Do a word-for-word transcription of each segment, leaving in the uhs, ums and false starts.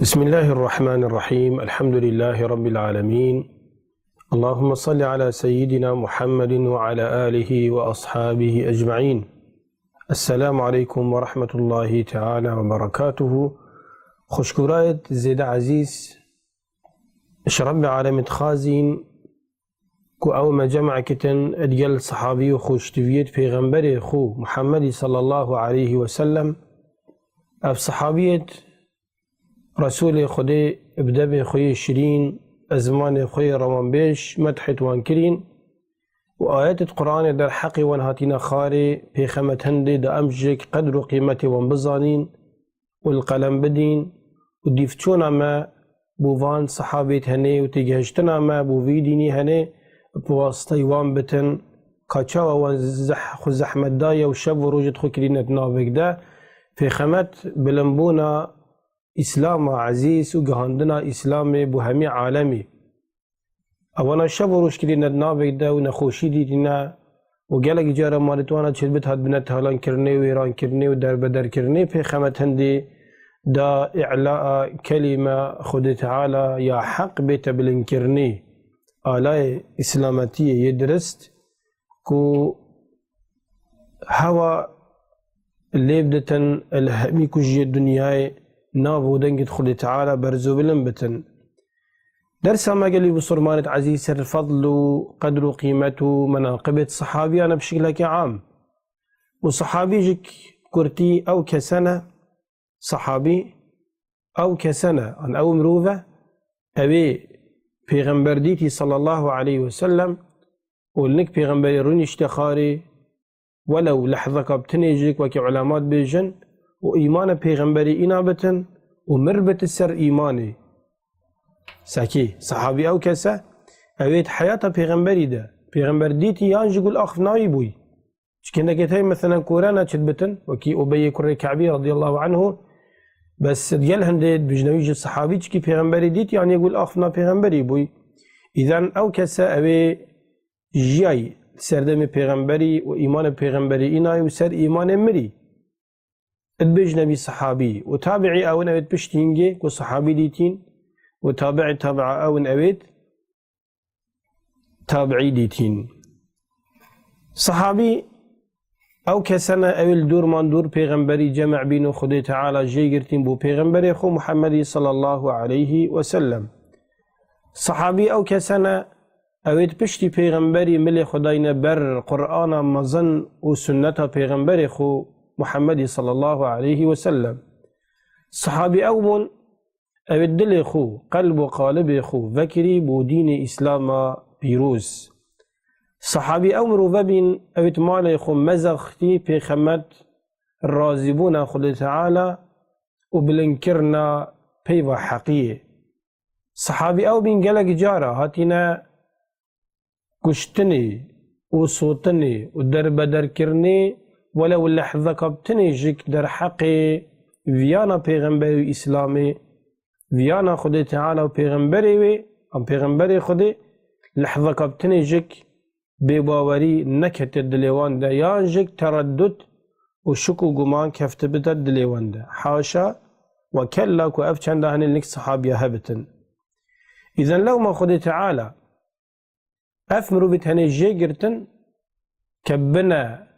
بسم الله الرحمن الرحيم. الحمد لله رب العالمين. اللهم صل على سيدنا محمد وعلى آله وأصحابه أجمعين. السلام عليكم ورحمة الله تعالى وبركاته. Xweşkûrayet zêde ezîz, ji Rebbê alemê dixwazîn ku ew me cem kitin digel sahabî û xweştiviyêt pêxemberê xwe Muhammedî sallallahu aleyhi ve sellem. Ev sahabiyêt Resûlê Xwedê bi devê xwe yê şirîn, ezmanê xwe yê rewanbêj medhêt wan kirîn û ayetêt Qur'anê derheqê wan hatîne xwarê, pêxemet hindê da em jêk qedr û qîmetê wan bizanîn û li qelem bidîn û dîvçûna me bo van sahabêt henê û têgihiştina me bo vî dînî henê bi wasiteyê wan bitin, ka çawa wan zeh-, xwe zehmet daye û şev û rojêt xwe kirîne di navêk de, pêxemet bilimbûna Îslama ezîz û gihandina Îslamê bo hemî alemî. Ewana şev û roj kirîne di navêk de û nexweşî dîtîne û gelek cara malêt wana çêdibit hatibine talankirinê û êrankirinê û derbederkirinê, pêxemet hindê da îlaa kelîme Xwedê Teala ya heq bête bilindkirinê. Alayê îslametiyê yê dirist ku hewa lê biditin li hemî kujiyê dinyayê nav û dengê Xwedê Teala berz û bilind bitin. Dersa me gelî bisurmanêt ezîz ser fedl û qedr û qîmet û menaqibêt sahabiyane bi şiklekê am. Û sahabî ji kurtî ew kese ne, sahabî ew kese ne, an ew mirov e, ewê pêxember dîtî sallallahu aleyhi ve sellem û li nik pêxemberî rûnişte xarê, welew lehzeka bi tinê jî wekî ulema dibêjin û îmana pêxemberî îna bitin û mir biti ser îmanê. Sekî, sahabî ew kese, ewê di heyata pêxemberî de, pêxember dîtî yan jî gul axifnayî bûyî. Çikindekê tey meselen kore ne çi dibitin, wekî Ubeyê kurê Ke'bî radiyallahu anhu, bes digel hindê dibijnewî ji sahabî çikî pêxemberî dît, yan yê gul axifna pêxemberî bûyî. Îden ew kese ewê jiyayî li serdemê pêxemberî û îmanê pêxemberî înayî û ser îmanê mirî. Dibêjne bî sahabî û tabiî ewin ewêt piştî hingê ku sahabî dîtîn û tabiî tabi'a ewin ewêt tabiî dîtîn. Sahabî ew kese ne ewê li dûr man dûr pêxemberî cem bîn û Xwedê Teala jê girtîn bo pêxemberê xwe Muhammedî sallallahu aleyhi ve sellem. Sahabî ew kese ne ewêt piştî pêxemberî milê xwe dayne ber Qur'ana mezin û sunneta pêxemberê xwe Muhammedî sallallahu aleyhi ve sellem. Sahabî ew bûn ewêt dilê xwe, qelb û qalibê xwe vekirî bo dînê Îslama pîroz. Sahabî ew mirove bîn ewêt malê xwe mezextî pêxemet razîbûna Xwedê Teala û bilindkirina peyva heqiyê. Sahabî ew bîn gelek cara hatîne kuştinê û sotinê û derbederkirinê, welew lehzeka bi tinê jik derheqê viyana pêxemberî û Îslamê, viyana Xwedê Teala û pêxemberê wê, an pêxemberê Xwedê, lehzeka bi tinê jik bêbawerî nekete dilê wan de, yan jik tereddut û şik û guman keftibite dilê wan de. Haşa we kella ku ev çenda hinê nik sahabiya hebitin. Îzen lewma Xwedê Teala ev mirovî tenê jê girtin ke bine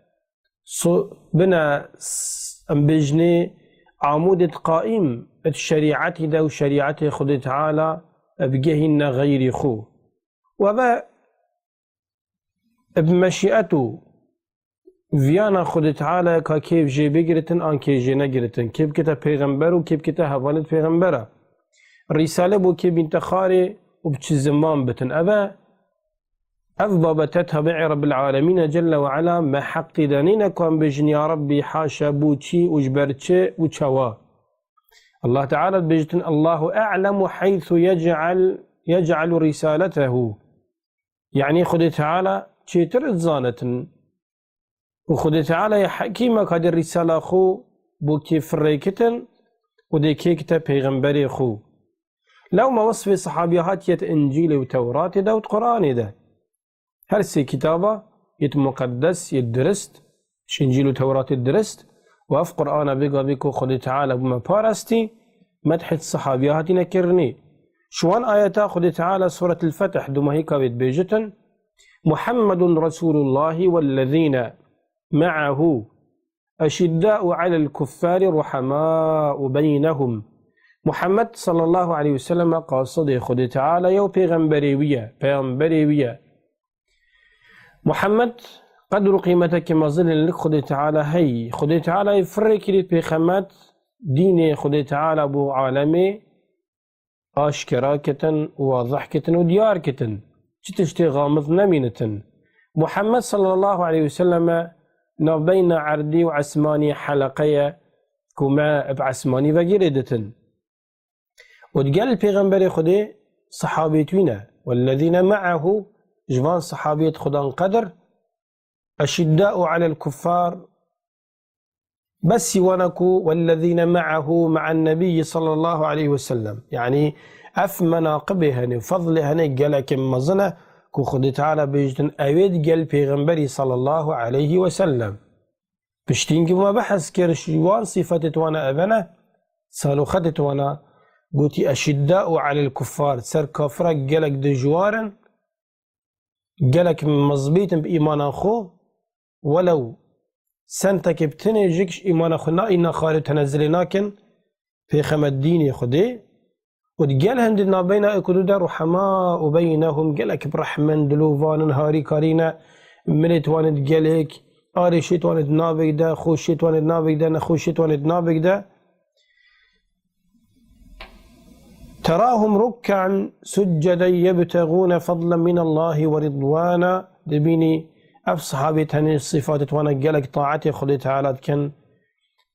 so-, bine s-, em bêjinê amûdê qaîm di şerîetî de û şerîetê Xwedê Teala bigehîne xeyrî xwe. Û eve bi meşîet û viyana Xwedê Teala ka kê jê bigiritin an kê jê negiritin, kê bikete pêxember û kê bikete hevalêt pêxembera. Rîsale bo kê bînte xarê û bi çi ziman bitin. Eve, ev babete tabi'ê Rabbil Alemîn e Celle ve Ala, me heqî de nîne ku em bêjin, ya Rabbî, haşa, bo çi û ji ber çi û çawa. Allah Teala dibêjitin, "Allahu a'lemu heythu yec'al, yec'alu risaletehu." Yanî Xwedê Teala çêtir dizanitin. Û Xwedê Teala yê hekîm e ka dê rîsala xwe bo kê firêkitin û dê kê kite pêxemberê xwe. Lewma wesfê sahabiya hatiye di Încîlê û Tewratê de û di Quranê de. Her sê kitaba yê muqeddes, yê dirist, ji Încîl û Tewratê dirist, û ev Qur'ana bêgavê ku Xwedê Teala bo me parastî, medhê sahabiya hatine kirinê. Ji wan ayeta Xwedê Teala Suretul Fetih dumahîka wê dibêjitin, "Muhammedun Resulullah wellezîne me'ahu eşidda'u alel kuffari ruhama'u beynehum." Muhammed sallallahu aleyhi ve sellem qasidê Xwedê Teala ye û pêxemberê wî ye, peyamberê wî ye. Muhammed qedr û qîmeteke mezin li Xwedê Teala heyî. Xwedê Teala yê firê kirî pêxemet dînê Xwedê Teala bo alemê aşkera kitin û wazih kitin û diyar kitin. Çi tiştê xamiz nemînitin. Muhammed sallallahu aleyhi ve selleme navbeyna erdî û esmanî heleqe ye ku me bi esmanî vegirê ditin. Û digel pêxemberê Xwedê sahabêt wî ne. Wellezîne me'ahu, ji van sahabêt Xudan qedir, eşidda'u alel kuffar, bes sîwana ku wellezîne me'ahu me'an nebiyyi sallallahu aleyhi ve sellem. Yanî ev menaqibê hene, fezlê hene gelek mezin e ku Xwedê Teala bêjtin ew ê digel pêxemberî sallallahu aleyhi ve sellem. Piştî ku me behs kir, ji wan sîfetê wana ev ne, saloxetê wana gotî eşidda'u alel kuffar, ser kafira gelek dijwar in, gelek mizbît in bi îmana xwe, welew sentekê bi tenê jî ji îmana xwe na îna xarê tenezilê nakin, pêxemet dînê Xwedê, û di gel hindê navbeyna ê ku du de ruhema û beynehum, gelek bi rehm in, dilovan in, harîkarî ne, milêt wan ê di gelek, arêşêt wan ê di navek de, xweşiyêt wan ê di navek de, nexweşiyêt wan ê di navek de. Terahum rukkan succeden yebtegûne fadlen minallahi ve ridwana. Dibînî ev sahabê tenê sîfatê wana gelek taetê Xwedê Teala dikin.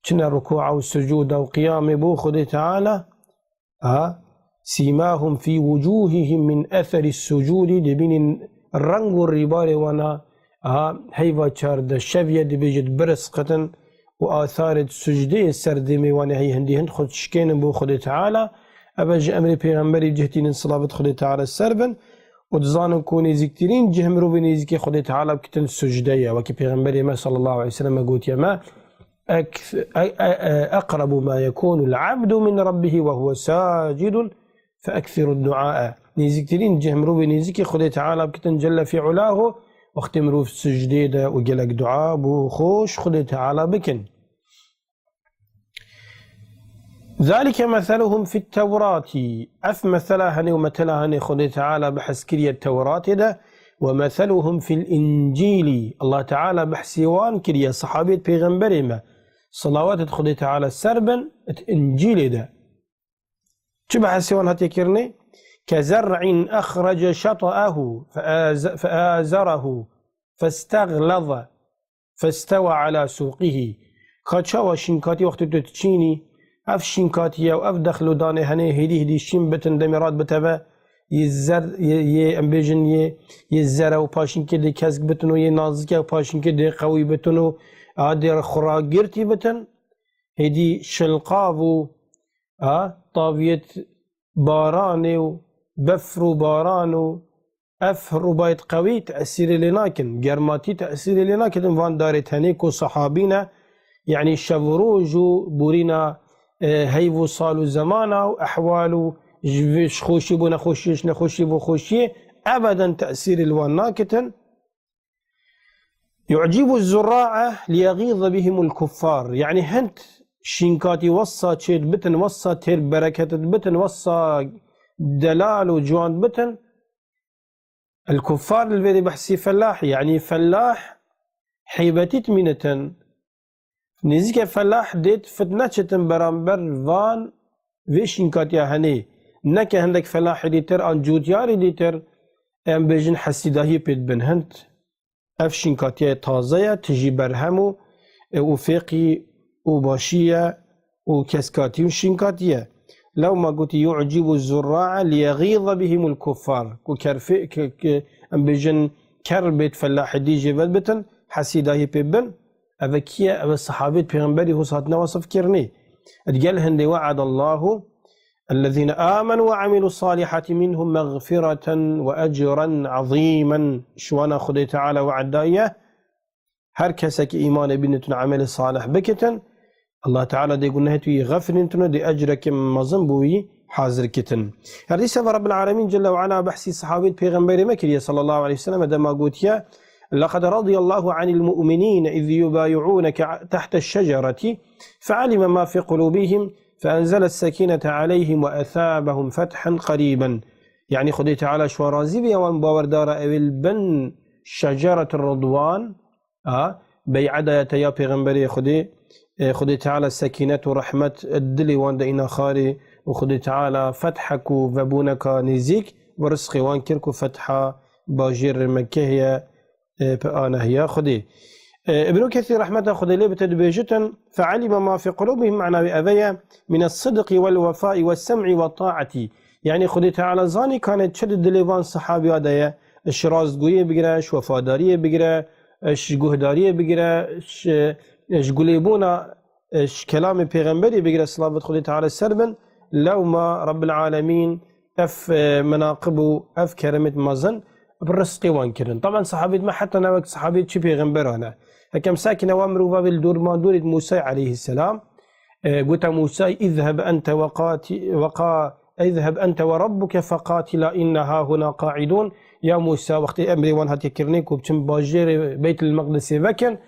Çine rukûa û sucûda û qiyamê bo Xwedê Teala. A, sîmahum fî wucûhihim min etherî sucûdî, dibînî reng û rîbarê wana, a, heyva çardeh şev ye, dibêjit birisqitin û atharê sucdeyê ser dêmê wan ê hey hindî hind xwe dişkênin bo Xwedê Teala. Ev e ji emrê pêxemberî cih tînin, silavet Xwedê Teala ser bin. Û dizanin ku nêzîktirîn cih mirovê nêzîkê Xwedê Teala bikitin sucde ye. Wekî pêxemberê me sallallahu aleyhi ve sellem gotiye me, Ek-, e-, e-, e-, eqrebu ma yekunul abdu min rabbihi ve huve sacidun fe eksiru duaa. Nêzîktirîn cih mirovê nêzîkî Xwedê Teala bikitin Celle fi Ulahu, wextê mirov sicdê de û gelek dua bo xwe ji Xwedê Teala bikin. Zalike meseluhum fit Tewrati. Ev mesela hene û metela hene Xwedê Teala behs kiriye Tewratê de. Ve meseluhum fil İncili. Allah Teala behsê wan kiriye, sahabêt pêxemberê me, salawatet Xwedê Teala ser bin, it İncilê de. Çi behsê wan hatiye kirinê? Ke zer'in exrece şat'ahu fe az-, fe azarahu festeğleza festewa ala suqihî. Ka çawa şînkatî wextê tu diçînî, ev şînkatî ye û ev dexlodanê hene hêdî hêdî şîn bitin, demê rat biteve, yê zer, yê, yê, em bêjin yê, yê zere û paşînkê dê kesk bitin û yê nazike û paşînkê dê qewî bitin û a dê xwe ragirtî bitin, hêdî şilqav û a taviyet baranê û befr û baran û ev rûbayêt qewî tesîrê lê nakin, germatî tesîrê lê nakin, van darê tenê ku sahabî ne, yanî şev û roj û borîna, e, heyv û sal û zemana û ehwal û ji vê, ji xweşî bo nexweşiyê, ji nexweşiyê bo xweşiyê, ebeden tesîrê li wan nakitin. Yu'cibu zurra'a liyagîza bihimul kuffar. Yanî hind şînkatî wesa çêt bitin, wesa têr bereketit bitin, wesa delal û ciwan bitin. El kuffar li vê de behsî fellah, yanî fellah heybetî dimînitin. Nêzîke felah dêt fitne çitin beramber van vê şînkatiya henê. Neke hindek felahê dîtir an cûtyarê dîtir, em bêjin hesîdahiyê pê dibin hind. Ev şînkatiye taze ye, tijî berhem û, e, û fêqî û başî ye û keskatî û şînkatî ye. Lewma gotî, "Yu'cibu zurra'a liyagîza bihimul kuffar." Ku kerfê, ke, ke, em bêjin ker bêt felahê dî jê vedbitin, hesîdahiyê pê bin. Eve kî ye? Eve sahabêt pêxemberî hûs hatine wesif kirinê. Digel hindê, "We'adallahu ellezîne amenu ve amilus salihati minhum mexfireten ve ecren azîmen." Ji wana Xwedê Teala we'd daye, her kesekî îmanê bînitin, emelê salih bikitin, Allah Teala dê gunehê tu yî xefirîntin û dê ecrekê mezin bo wî hazir kitin. Her dîsa ve Rabbil Alemîn Celle ve Ala behsî sahabît pêxemberê me kiriye sallallahu aleyhi ve sellem, dema gotiye: "Laqad radiyallahu anil mu'minîne iz yubayi'ûneke tehteş şecereti fe'alime ma fî qulûbihim feenzele sekinete aleyhim ve esâbehum fethen qerîben." Yanî Xwedê Teala ji wan razî bûye, wan bawerdara ewê li bin şeceretir ridwan, a, bey'e daye te ya pêxemberê Xwedê, e, Xwedê Teala sekînet û rehmet di dilê wan de îna xarê û Xwedê Teala fethek û vebûneka nêzîk bi rizqê wan kir ku fetha bajêrê Mekkehê ye, e, bi anahiya Xwedê. E, Ibnû Kesîr rehmeta Xwedê lê bite dibêjitin: "Fe'elime ma fî qulûbihim", mana wî eve ye, "mine sidqî wel wefayî we sem'î we taetî." Yanî Xwedê Teala zanî kane çi di dilê van sahabiya de ye, ji rastgoyê bigire, ji wefadariyê bigire, ji guhdariyê bigire, ji, ji gulêbûna, ji kelamê pêxemberê bigire, silavet Xwedê Teala ser bin, lewma Rabbil Alemîn ev, e, menaqib û ev keremêt mezin bi rizqê wan kirin. Taban sahabêt me heta ne wek sahabêt çi pêxemberan e. Hekem sekine wa mirova vê li dor ma dorêt Mûsay aleyhisselam, e, gote Mûsay: "Îzheb ente ve qati-, ve qa-, îzheb ente ve rabbuke feqatila inna hahuna qaidun." Ya Mûsa, wextê emrê wan hatiye kirinê ku biçin bajêrê Beytil Meqdisê vekin,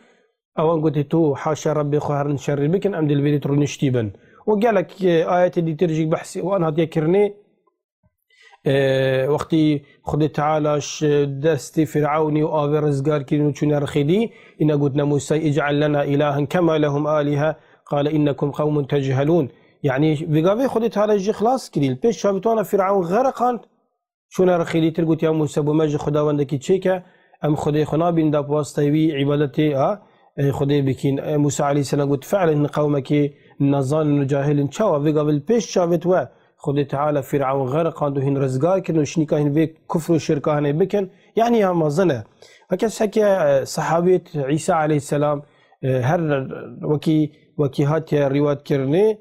ewan gotê: "Tu haşa Rebbê xwe herin şerî bikin, em dê li vêrê rûniştî bin." Û gelek, e, ayetê dîtir jî behsê wan hatiye kirinê, e, wextî Xwedê Teala ji destê Fîrewnî û avê rizgar kirin û çûne rixê dî, îna gotine Mûsay: "Îc'el lena îlahen kema lehum alîhe, qale innekum qewmun techihelûn." Yanî vê gavê Xwedê Teala jî xilas kirî. Li pêş çavê wan re Fîrewn xeriqand, çûne rixê dîtir, got: "Ya Mûsa, bo me ji xwedawendekî çêke, em xwedê xwe nabîn da bi wasiteyê wî îbadetê a, e, Xwedê bikîn." E, Mûsa aleyhisselam got: "Fi'len hin qewmekê nezanin û cahil in. Çawa vê gavê li pêş çavêt we Xwedê Teala Fîrewn xeriqand û hîn rizgar kirin û şinîka hîn vê kufr û şirka hinê bikin? Yanî ya mezin e." Heke seke, e, sahabêt Îsa aleyhisselam, e, her wekî, wekî hatiye rîwayet kirinê,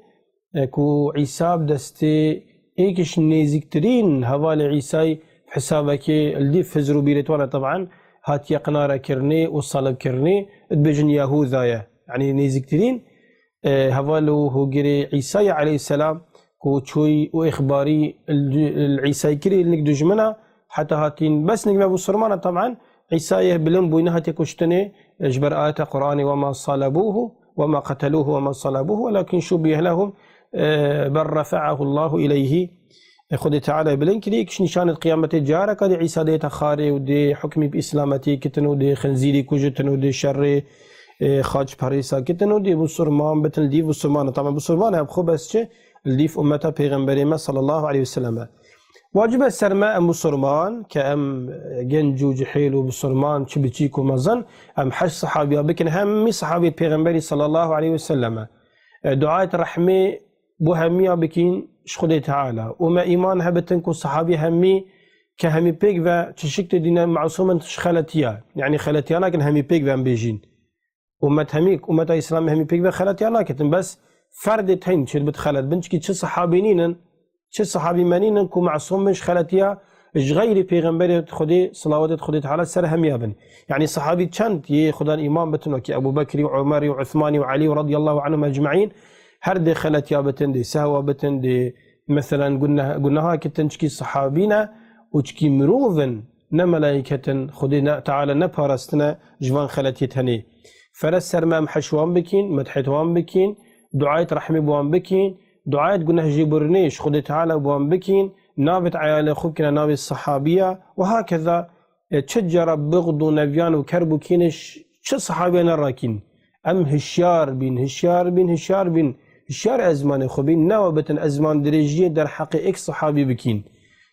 e, ku Îsa bi destê êk ji nêzîktirîn hevalê Îsayî, hesabekê li dîv hizr û bîrêt wan e, teban, hatiye qinare kirinê û salib kirinê, dibêjin Yahûza ye. Yanî nêzîktirîn, e, heval û hogirê Îsayê aleyhisselam ku çûyî û îxbarî li, li Îsayî kirî, li nik dijmina, heta hatîn bes nik me Musulmana, teban, Îsayê bilind bûyî, nehatiye kuştinê, e, ji ber ayeta Qur'anê: "Ve ma salebûhu ve ma qetelûhu ve ma salebûhu, welakin şubbihe lehum, e, bel refe'ahu Allahu ileyhi." E, Xwedê Teala bilind kirî, kiş nîşanê qiyametê careka dê Îsa dê te xarê û dê hukmî bi Îslametî kitin û dê xinzîrî kujitin û dê şerê, e, xaç perêsa kitin û dê Musulman bitin, li dîv Musulman, tamam Musulman e, bi xwe bes çi, li dîv ummeta Pêxemberê me sallallahu aleyhi ve sellem e. Wacib e ser me em Musulman, ke em genc û cihêl û Musulman, çi biçîk û mezin, em hej sahabiya bikin, hemî sahabiyê Pêxemberî sallallahu aleyhi ve sellem e. E, duayet rehmê bo hemiya bikîn ji Xwedê Teala. Û me îman hebitin ku sahabî hemî, ke hemî pêk ve çi şik tê dîne, masûm in ji xeletiya. Yanî xeletiya nakin, hemî pêk ve em bêjîn. Ummet hemî, ummeta Îslamê hemî pêk ve xeletiya naketin. Bes ferdê teyn çêdibit xelet bin. Çikî çi sahabî nînin, çi sahabî me nînin ku masûm bin ji xeletiya, ji xeyrî pêxemberê Xwedê, silawetê Xwedê Teala ser hemiya bin. Yanî sahabî çend yê Xwedan îman bitin, wekî Ebû Bekrî û Umerî û Uthmanî û Elî û radiyallahu anhum ecmaîn, her dê xeletiya bitin, dê sehwa bitin, dê meselen guneh-, guneha kitin, çikî sahabî ne û çikî mirov in, ne melayîket in, Xwedê ne, Teala ne parastine ji van xeletiyê tenê. Ferez ser me em heş wan bikîn, medhêt wan bikîn, duayet rehmê bi wan bikîn, duayet gunehjêbirinê ji Xwedê Teala bi wan bikîn, navêt eyalê xwe bikine navê sahabiya û hakeza, e, çi cara bixd û nevyan û kerb û kîniş çi sahabiya nerakîn. Em hişyar bîn, hişyar bîn, hişyar bîn, hişyar ezmanê xwe bîn, newe bitin ezman dirêjiyê derheqê êk sahabî bikîn.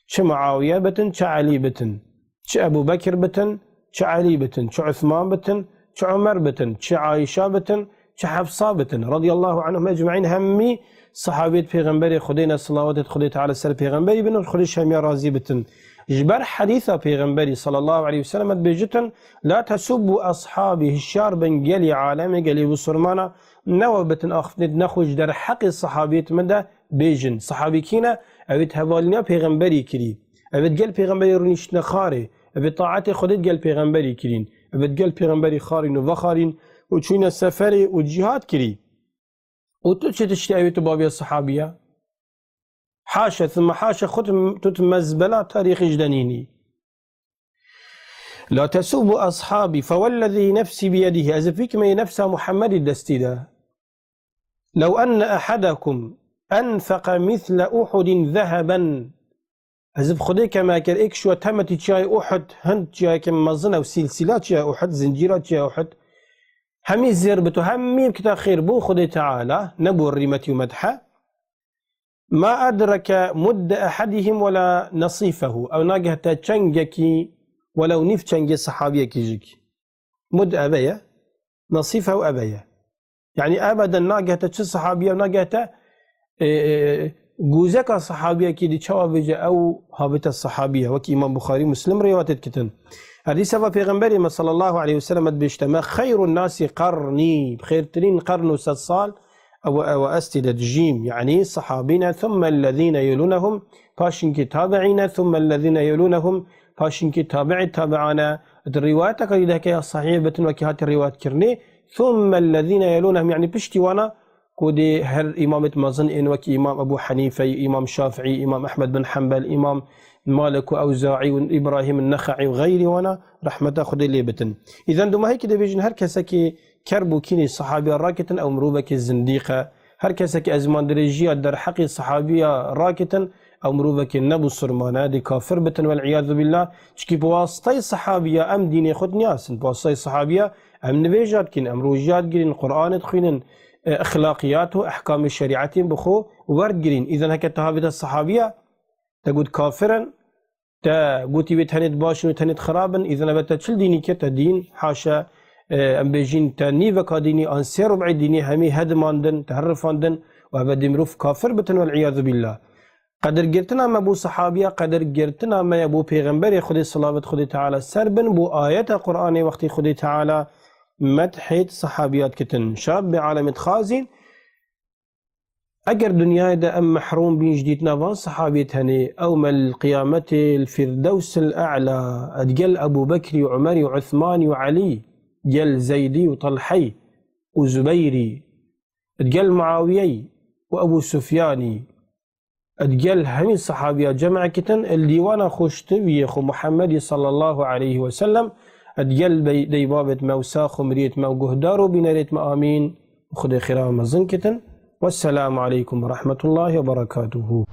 Çi Muawiye bitin, çi Elî bitin. Çi Ebû Bekir bitin, çi Elî bitin, çi Uthman bitin, çi Umer bitin, çi Ayşa bitin, çi Hefsa bitin, radiyallahu anhum ecmaîn, hemî sahabêt Pêxemberê Xwedê ne, silawetêt Xwedê Teala ser Pêxemberî bin û Xwedê ji hemiya razî bitin. Ji ber hedîsa Pêxemberî sallallahu aleyhi ve sellem dibêjitin: "La tesubbu ashabî", hişyar bin gelî alemê, gelî Musulmana, newe bitin axiftinêt nexweş derheqê sahabiyêt min de bêjin. Sahabî kî ne? Evêt hevalîniya Pêxemberî kirî. Evêt gel Pêxemberî rûniştine xarê. Evêt taetê Xwedê gel Pêxemberî kirîn. Evêt gel Pêxemberî xarîn û vexarîn û çûyne seferê û cîhad kirî. û tu çi tiştî ew ê tu babiya sahabiya? Haşa, thumma haşa, xwe tu, tu, tu mezbela tarîxê ji de nînî. La tesubbu ashabi, fewellezî nefsî biyedîhî. Ez ê bikime nefsa Muhammedî destî de. Lew enne ehedekum enfeqe misle Uhudin zeheben. Ez bi Xwedê keme, ger êk şiwe temetî çiyayê Uhud, hind çiyayeke mezin ew, sîlsîla çiyayê Uhud, zincîra çiyayê Uhud, hemî zêr bito, hemî bikita xêr bo Xwedê Teala, ne bo rîmetî û medhe. Ma edreke mudde ehedihim wela nesîfehu. Ew nagehte çengekî, welew nîv çengê sehabiyekî jî. Mud eve ye, nesîfehu eve ye. Yanî ebeden nagehte çi sehabiye, nagehte, e, e, gûzeka sehabiyekî dî çawa bêje ew habite sehabiye. Wekî Îmam Buxarî, Muslim rêwatê dikitin. Her dîsa va Pêxemberê me sallallahu aleyhi ve sellem dibêjte, me xeyrun nasî qernî, xêrtirîn qern û sed sal, ew, ew estî de dijîm, yanî sehabîne, thumme ellezîne yelûnehum, paşinkî tabiîne, thumme ellezîne yelûnehum, paşinkî tabiî tabiane. Di rîwayeteke dî de heke ya sahîh bitin wekî hate rîwayetkirinê, thumme ellezîne yelûnehum, yanî piştî wana ku dê her îmamêt mezin ên wekî Îmam Ebû Henîfeyî, Îmam Şafiî, Îmam Ehmed bin Henbel, Îmam Malik û Ewzaî û Îbrahîm Nexeî û xeyrî wana rehmeta Xwedê lê bitin. Îzen dumahekî dibêjin her kesekî kerb û kînê sahabiya raketin, ew mirovekî zindîq e. Her kesekî ezmandirêjiya derheqê sahabiya raketin, ew mirovekî ne bisurman e, dê kafir bitin, welîyazu billah. Çikî bi wasiteyê sahabiya em dînê xwe dinasin. Bi wasiteyê sahabiya em nivêja dikîn, em rojiya digirîn, Quranê dixwînin, e, exlaqiyat û ehkamê şerîetê bi xwe werdigirîn. Îzen heke te havête sahabiya, te got kafir in, te gotî wê tenêt baş in û tenêt xirab in, îzin eve te çil dînî kir, te dîn, haşa, e, em bêjîn te nîveka dînî an sê rub'ê dînî hemî hedimandin, te herifandin û eve dê mirov kafir bitin, welîyazu billah. Qedirgirtina me bo sehabiya, qedirgirtina me ye bo Pêxemberê Xwedê, selavet Xwedê Teala ser bin, bo ayeta Qur'anê wextê Xwedê Teala medhêt sehabiya dikitin. Şab bi alemê dixwazîn, Eger dinyayê de em mehrûm bîn ji dîtina van sehabiyê tenê, ew me li qiyametê li Fîrdews el E'la, digel Ebû Bekrî û Umerî û Uthmanî û Elî, digel Zeydî û Telheyî û Zubeyrî, digel Muawiyeyî û Ebû Sufyanî, digel hemî sehabiya cem kitin, li dîwana xweştiviyê xwe Muhemmedî sallallahu aleyhi ve sellem, digel bey-, deybabêt me û sax û miriyêt me û guhdar û bînerêt me. Amîn. Xwedê xêra mezin kitin. Wesselamu aleykum ve rahmetullahi ve berekatuhu.